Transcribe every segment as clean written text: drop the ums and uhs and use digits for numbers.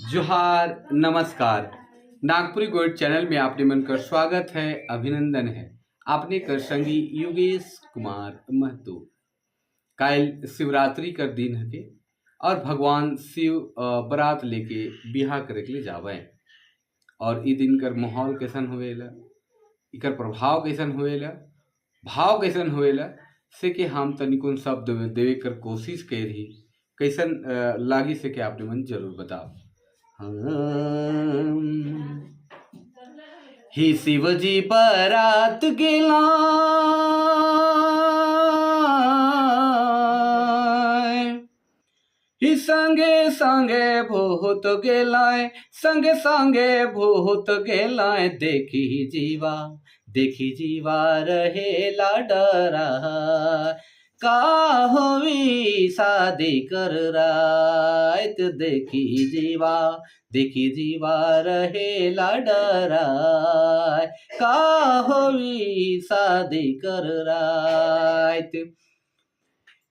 जोहार, नमस्कार। नागपुरी गोइड चैनल में आपने मन कर स्वागत है, अभिनंदन है। आपने कर संगी योगेश कुमार महतो। काल शिवरात्रि कर दिन है और भगवान शिव बारात लेके बिहा करे के लिए जावे और ई दिन कर माहौल कैसन होवेला, इकर प्रभाव कैसन होवेला, भाव कैसन होवेला, से के हम तनिकुन शब्द देवे कर कोशिश कर रही। कैसन लागी से के आपने मन जरूर बताओ। ही शिवजी बारात गेला, ही संगे संगे भूत गेलाय, संगे संगे भूत गेलाय। देखी जीवा, देखी जीवा रहेला डरा, का होवी शादी कर रात। देखी जीवा, देखी जीवा रहेला डरा, का होवी शादी कर रात।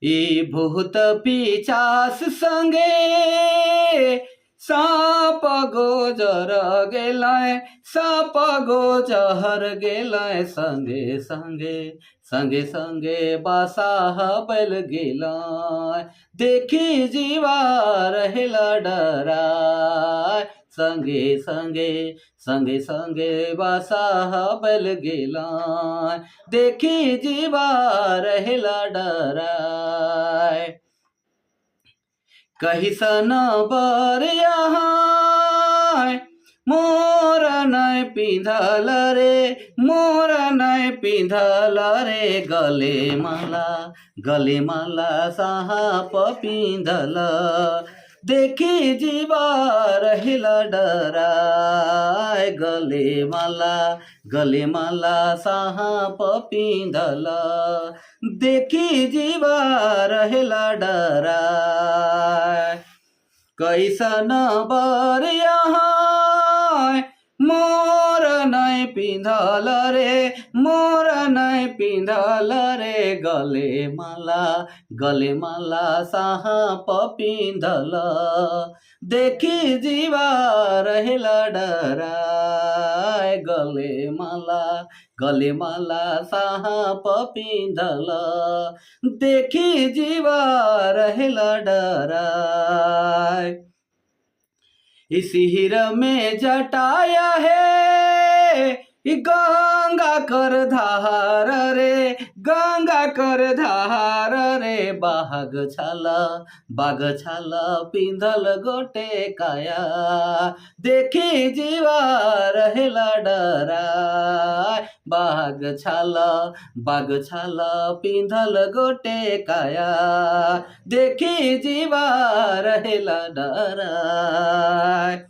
ई भूत पिचास संगे साप गोजर गेलाय, साप गोजर गेलाय। संगे संगे, संगे संगे बासाह बैल गेलाय। देखी जीवा रहेला डराय, संगे संगे, संगे संगे बासाह बैल गेलाय। देखी जीवा रहेला डराय। कहिसन बर यहाँ मोर नै पिंधल रे, मोर नै पिंधल रे। गले माला, गले माला साप पिंधल। देखी जीवा रहेला डराय, गले माला, गले माला साप पिंधल। देखी जीवा रहेला डराय। कैसन बर यहाँ मोर नै पिंधल रे, मोर नै पिंधल रे। गले माला, गले माला साप पिंधल। देखी जीवा रहेला डराय, गले माला, गले माला साप पिंधल। देखी जीवा रहेला डराय। इस सिर में जटाया है गंगा कर धार रे, गंगा कर धार रे। बाघ छाला, बाघ छाला पिंधल गोटे काया। देखी जीवा रहेला डराय, बाघ छाला, बाघ छाला पिंधल गोटे काया। देखी जीवा रहेला डराय।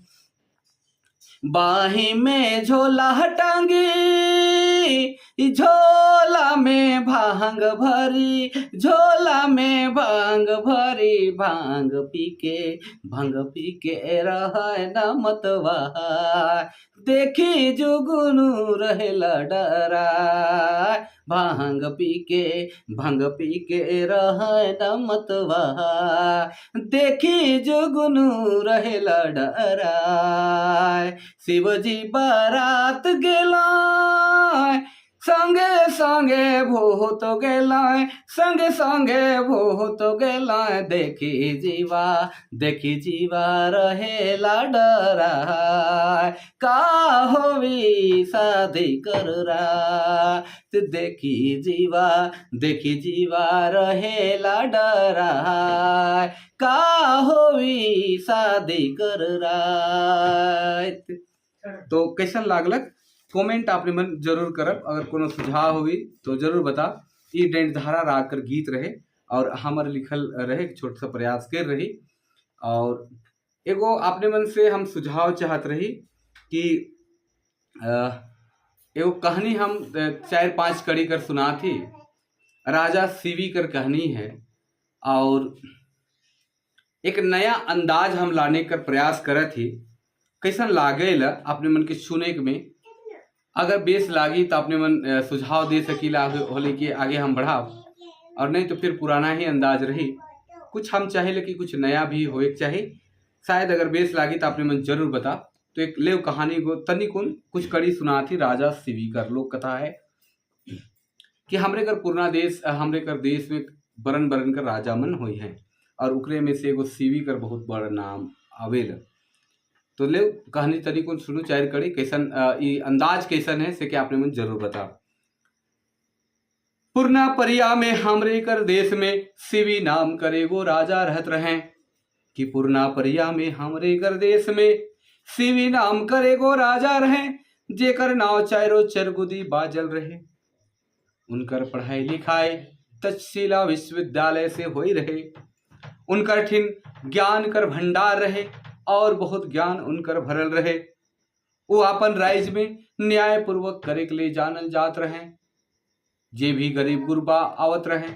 बाही में झोला टांगी, झोला में भांग भरी, झोला में भांग भरी। भांग पी के, भांग पी के रह न मतवा। देखी जुगनू रहेला डराय, भांग पी के, भांग पी के रह न मतवा। देखी जुगनू रहेला डराय। शिवजी बारात गेला, संगे संगे भूत गेलाय, संगे संगे भूत गेलाय। देखी जीवा, देखी जीवा रहेला डराय, का होवी शादी कर रात। देखी जीवा, देखी जीवा रहेला डराय, का होवी शादी कर रात। तो कैसन लागलक, कमेंट आपने मन जरूर करब। अगर कोनो सुझाव होगी तो जरूर बता। ई डेंटधारा राग कर गीत रहे और हमर लिखल रहे, एक छोट सा प्रयास कर रही। और एगो अपने मन से हम सुझाव चाहत रही कि एगो कहानी हम 4-5 कड़ी कर सुना थी, राजा सीवी कर कहानी है और एक नया अंदाज हम लाने कर प्रयास करत ही। कैसन लागेल अपने मन के सुने में, अगर बेस लागी तो अपने मन सुझाव दे सकीला होले कि आगे हम बढ़ाव और नहीं तो फिर पुराना ही अंदाज रही। कुछ हम चाहे कि कुछ नया भी होए के चाही। शायद अगर बेस लागी तो आपने मन जरूर बता। तो एक लेव कहानी को तनिकुन कुछ कड़ी सुना थी राजा शिविकर लोक कथा है कि हमरे कर पुरना देश, हमरे कर देश में बरन बरन कर राजा मन हुई हैं और उकरे में से एगो शिविकर बहुत बड़ा नाम आवेल। तो ले कहानी तनिकुन सुनू चार कड़ी, कैसन ई अंदाज कैसन है से के आपने मन जरूर बता। पुरना परिया में हमरे कर देश में शिवी नाम करे वो राजा रहत रहे। कि पुरना परिया में हमरे कर देश में शिवी नाम करे गो राजा रहे, जेकर नाव चारो चरगुदी बाजल रहे। उनकर पढ़ाई लिखाई तक्षशिला विश्वविद्यालय से होई रहे। उनकर ठिन ज्ञान कर भंडार रहे और बहुत ज्ञान उनकर भरल रहे। वो अपन राज्य में न्याय पूर्वक करे के लिए जानल जात रहे। जे भी गरीब गुरबा आवत रहे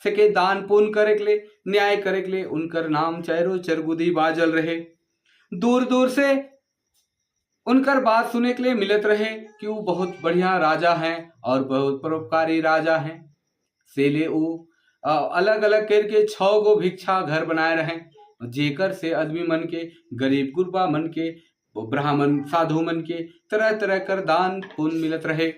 सके दान पुण्य करे के लिए, न्याय करे के लिए उनकर नाम चारो चरगुदी बाजल रहे। दूर दूर से उनकर बात सुने के लिए मिलत रहे कि वो बहुत बढ़िया राजा हैं और बहुत परोपकारी राजा हैं। सेले वो अलग अलग करके 6 गो भिक्षा घर बनाए रहे, जेकर से आदमी मन के, गरीब गुरबा मन के, ब्राह्मण साधु मन के तरह तरह कर दान पुण्य मिलत रहे।